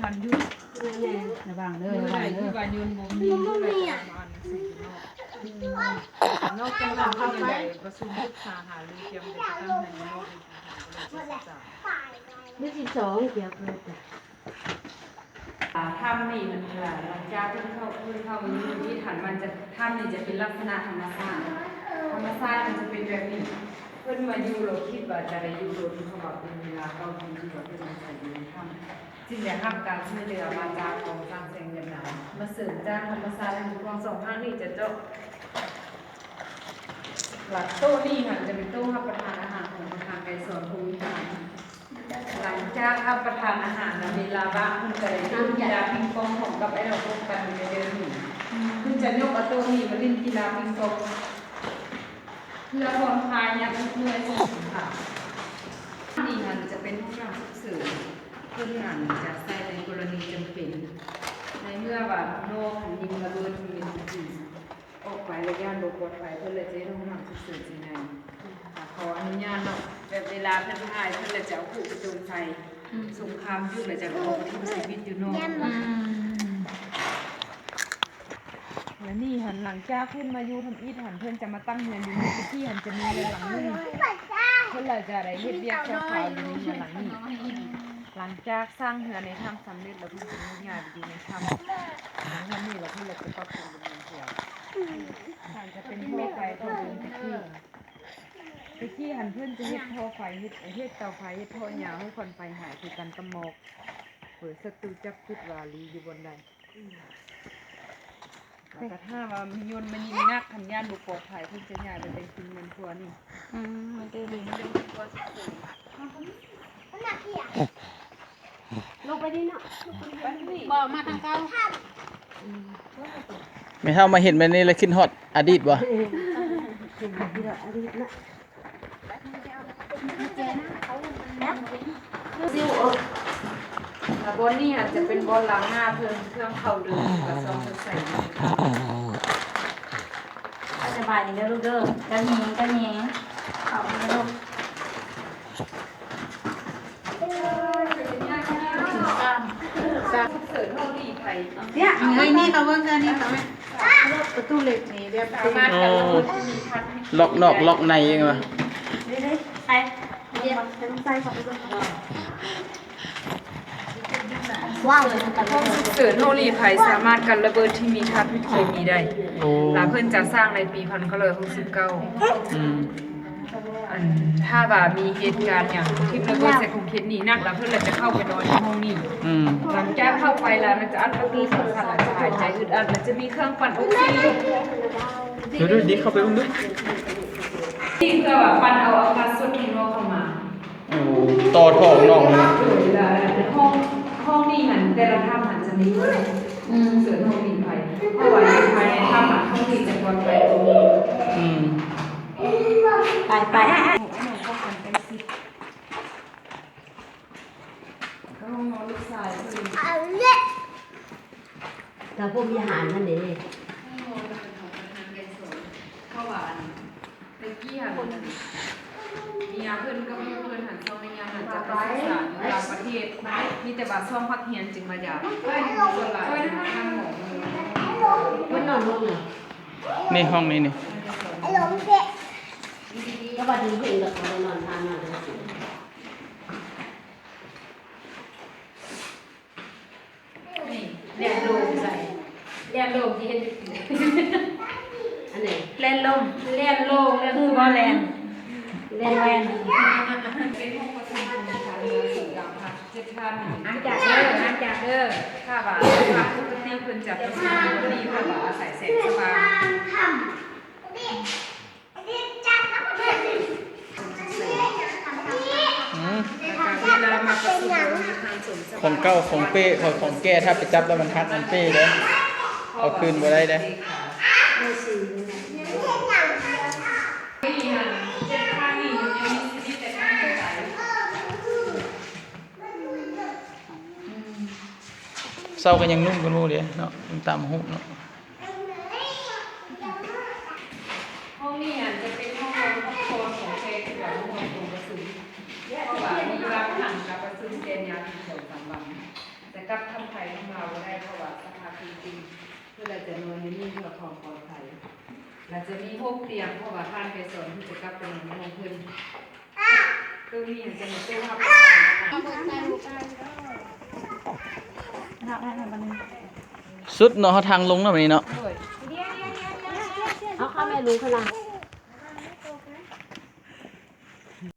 ທັນຢູ່ ລະວັງເດີ ລະວັງເດີ ທີ່ວ່າຍົນບໍ່ມີ ບໍ່ມີ ລະກະເອົາມາອ່ານໜັງສືເນາະ. ອືມ ນອກຈາກນັ້ນເພິ່ນຍັງໄດ້ປະຊຸມປຶກສາຫາລື ຕຽມຈະຕັ້ງເຮືອນໃນນອກ ມື້ທີສິບສອງ ກຽວເກີດ ອ່າ ຖ້ຳນີ້ມັນ ຫຼັງຈາກເພິ່ນເຂົ້າ ເພິ່ນເຂົ້າມາຢູ່ທີ່ຖ້ຳ ມັນຈະ ຖ້ຳນີ້ຈະເປັນລັກສະນະທຳມະຊາດ ທຳມະຊາດມັນຈະເປັນແບບນີ້. ເພິ່ນມາຢູ່ ລາວຄິດວ່າຈະໄດ້ຢູ່ດົນ ເພາະວ່າເປັນເວລາເກົ້າປີທີ່ວ່າເພິ່ນອາໄສຢູ່ໃນຖ້ຳ ຈຶ່ງໄດ້ຮັບການຊ່ວຍເຫຼືອມາຈາກກອງສ້າງແສງຫວຽດນາມ ມາເສີມຈາກທຳມະຊາດໃຫ້ກວ້າງ. ສອງຂ້າງນີ້ຈະເຈາະ ຫຼັກໂຕະນີ້ຫັ້ນຈະເປັນໂຕະຮັບປະທານອາຫານຂອງປະທານໄກສອນ ພົມວິຫານ. ຫຼັງຈາກຮັບປະທານອາຫານແລ້ວ ເວລາວ່າງເພິ່ນຈະໄດ້ຫຼິ້ນກິລາປິງປອງພ້ອມກັບໄອດອລຂອງກັນຢູ່ໃນເດີ່ນນີ້. ເພິ່ນຈະຍົກເອົາໂຕະນີ້ມາຫຼິ້ນກິລາປິງປອງ ເພື່ອຜ່ອນຄາຍຍາມເມື່ອຍຂອງສົງຄາມ. ນີ້ຫັ້ນຈະເປັນຫ້ອງນ້ຳສຸກເສີນ ເພິ່ນນັ້ນຈະໃຊ້ໃນກໍລະນີຈຳເປັນ ໃນເມື່ອວ່ານອກຫັ້ນຍິງລະເບີດເປັນຈິງອອກໄປ ແລະ ຢ້ານບໍ່ປອດໄພ ເພິ່ນລະຈະເຮັດຫ້ອງນ້ຳສຸກເສີນໃສ່ໃນ. ຂໍອະນຸຍາດເນາະ ແບບເວລາເພິ່ນຖ່າຍ ເພິ່ນລະຈະເອົາຄຸໄປຈົ່ມໃສ່ ອືມ ສົງຄາມຢຸດລະຈະເອົາໄປຖິ້ມໃສ່ວິດຢູ່ນອກ. ອືມ ແລະນີ້ຫັ້ນ ຫຼັງຈາກເພິ່ນມາຢູ່ທຳອິດຫັ້ນ ເພິ່ນຈະມາຕັ້ງເຮືອນຢູ່ນີ້. ແຕ່ກີ້ຫັ້ນຈະມີເຮືອນຫຼັງໜຶ່ງ ເພິ່ນລະຈະໄດ້ເຮັດວຽກຊົ່ວຄາວຢູ່ໃນເຮືອນຫຼັງນີ້. ຫຼັງຈາກສ້າງເຮືອນໃນຖ້ຳສຳເລັດແລ້ວ ເພິ່ນຈະຍ້າຍໄປຢູ່ໃນຖ້ຳ ເຮືອນນີ້ລະ ເພິ່ນລະຈະປັບປຸງເປັນເຮືອນຄົວ. ອືມ ຫັ້ນຈະເປັນທໍ່ໄຟເກົ່າເດີມແຕ່ກີ້ ແຕ່ກີ້ຫັ້ນເພິ່ນຈະເຮັດທໍ່ໄຟ ເຮັດ ເຮັດເຕົາໄຟ ເຮັດທໍ່ຍາວໃຫ້ຄວັນໄຟຫາຍຄືກັນກັບໝອກ ເພື່ອສັດຕູຈັບຈຸດວ່າລີ້ຢູ່ບ່ອນໃດ. ແລ້ວກໍຖ້າວ່າມີຍົນມາຍິງໜັກ ຄັນຢ້ານບໍ່ປອດໄພ ເພິ່ນຈະຍ້າຍໄປແຕ່ງເຮືອນຄົວນີ້. ອືມ ມັນກໍເປັນເຮືອນຄົວສຸກເສີນ. ລົງໄປນີ້ເນາະ ບໍ່ ມາທາງເກົ່າ. ແມ່ເຖົ້າມາເຫັນແບບນີ້ແລ້ວຄິດຮອດອະດີດບໍ່? ເອີ ຄິດຮອດອະດີດເນາະ. ຊິວ ເອີ ແລະ ບ່ອນນີ້ຫັ້ນຈະເປັນບ່ອນລ້າງໜ້າເພິ່ນ ເຄື່ອງເຂົ້າເດີມ ກະຊອງເພິ່ນໃສ່ຢູ່. ສະບາຍດີເດີລູກເດີ ກະແຍງ ກະແຍງ ເຂົ້າມາເດີລູກ. ເຊີນຫ້ອງລີ້ໄພ ເອີຍ ນີ້ເຂົາເບິ່ງເດີ ນີ້ເຂົາ ປະຕູເຫຼັກນີ້ແບບ ໂອ້ ລັອກນອກລັອກໃນຈັ່ງວ່າ ໄປ ເດີ ໃສ່ເຂົ້າໄປເບິ່ງ. ຫ້ອງສຸກເສີນຫ້ອງລີ້ໄພສາມາດກັນລະເບີດທີ່ມີທາດພິດເຄມີໄດ້. ໂອ້ ລະເພິ່ນຈະສ້າງໃນປີພັນເກົ້າຮ້ອຍຫົກສິບເກົ້າ. ອືມ ອັນ ຖ້າວ່າມີເຫດການຫຍັງ ຖິ້ມລະເບີດໃສ່ຂົງເຂດນີ້ໜັກ ລະເພິ່ນລະຈະເຂົ້າໄປນອນຢູ່ຫ້ອງນີ້. ອືມ ຫຼັງຈາກເຂົ້າໄປລະ ລະຈະອັດປະຕູສຳຄັນ ລະຈະຫາຍໃຈອຶດອັດ ລະຈະມີເຄື່ອງປັ່ນອົກຊີ. ເດີໆ ເຂົ້າໄປເບິ່ງດູ. ນີ້ເພື່ອວ່າປັ່ນເອົາອາກາດສົດຂ້າງນອກເຂົ້າມາ. ໂອ້ ຕໍ່ທໍ່ອອກນອກເລີຍ. ໂດຍ ລະຫ້ອງ ຫ້ອງນີ້ຫັ້ນ ແຕ່ລະຖ້ຳຫັ້ນຈະມີ ອືມ ເສີນຫ້ອງລີ້ໄພ ເພາະວ່າຢູ່ພາຍໃນຖ້ຳຫັ້ນ ຫ້ອງນີ້ຈະປອດໄພກວ່າ. ອືມ ໄປ ໄປ ຫ້ອງນອນຂອງອັນເປັນສິດ ກໍຫ້ອງນອນລູກຊາຍເພິ່ນ. ແລ້ວພວກວິຫານນັ້ນເດ ຫ້ອງນອນເປັນຂອງປະທານໄກສອນ ເພາະວ່າອັນ ແຕ່ກີ້ຫັ້ນ ເມຍເພິ່ນກັບລູກເພິ່ນຫັ້ນ ຊ່ວງໄລຍະຫັ້ນຈະໄປສຶກສາຢູ່ຕ່າງປະເທດ ມີແຕ່ວ່າຊ່ວງພັກຮຽນຈຶ່ງມາຢາມ. ສ່ວນຫຼາຍຊິມາທາງໝໍ. ເພິ່ນນອນຫ້ອງໃດ? ນີ້ຫ້ອງນີ້ນີ້. ແລ້ວບັດນີ້ເພິ່ນກໍໄດ້ນອນທາງນັ້ນ. ນີ້ ແລ່ນໂລງໃສ່ ແລ່ນໂລງທີ່ເຮັດຢູ່ ອັນນີ້ ແລ່ນລົມ ແລ່ນໂລງ ແລ່ນ ຄືບໍ່ແລ່ນ ແລ່ນແວ່ນ ເປັນຫ້ອງປະຊຸມຂອງທ່ານເມືອງສູນກາງພັກເຈັດທ່ານ. ຫາງຈາກເດີ ຫາງຈາກເດີ ຖ້າວ່າ ປົກກະຕິເພິ່ນຈະປະຊຸມຢູ່ນີ້ ຖ້າວ່າອາໄສແສງສະຫວ່າງ. ອືມ ຂອງເກົ່າຂອງເປ້ ຂອງ ຂອງແກ່ ຖ້າໄປຈັບແລ້ວມັນຫັກມັນເປ້ເດ້ ເອົາຄືນບໍ່ໄດ້ເດ້. ເຊົາກໍຍັງນຸ້ມກວ່າໝູ່ເດ້ເນາະ ຕາມຮູບເນາະ. ຫ້ອງນີ້ຫັ້ນຈະເປັນຫ້ອງນອນພັກຜ່ອນຂອງແຂກ ຫຼືວ່າຫ້ອງນອນກອງປະຊຸມ ເພາະວ່າມີບາງຄັ້ງກະປະຊຸມແກ່ນຍາວເຖິງສອງສາມວັນ ຈະ ກັບທາງໄທທາງລາວບໍ່ໄດ້ ເພາະວ່າສະພາບຈິງໆ ເພິ່ນລະຈະນອນຢູ່ນີ້ເພື່ອຄວາມປອດໄພ ລະຈະມີຫົກຕຽງ ເພາະວ່າທ່ານໄກສອນເພິ່ນຈະກັບໄປນອນໃນຫ້ອງເພິ່ນ. ໂຕນີ້ຈະມີໂຕຮັບປະທານ ສຸດເນາະ ເຮົາທາງລົງເນາະ ບັດນີ້ເນາະ ເອົາເຂົ້າແມ່ລູກເພິ່ນລະ.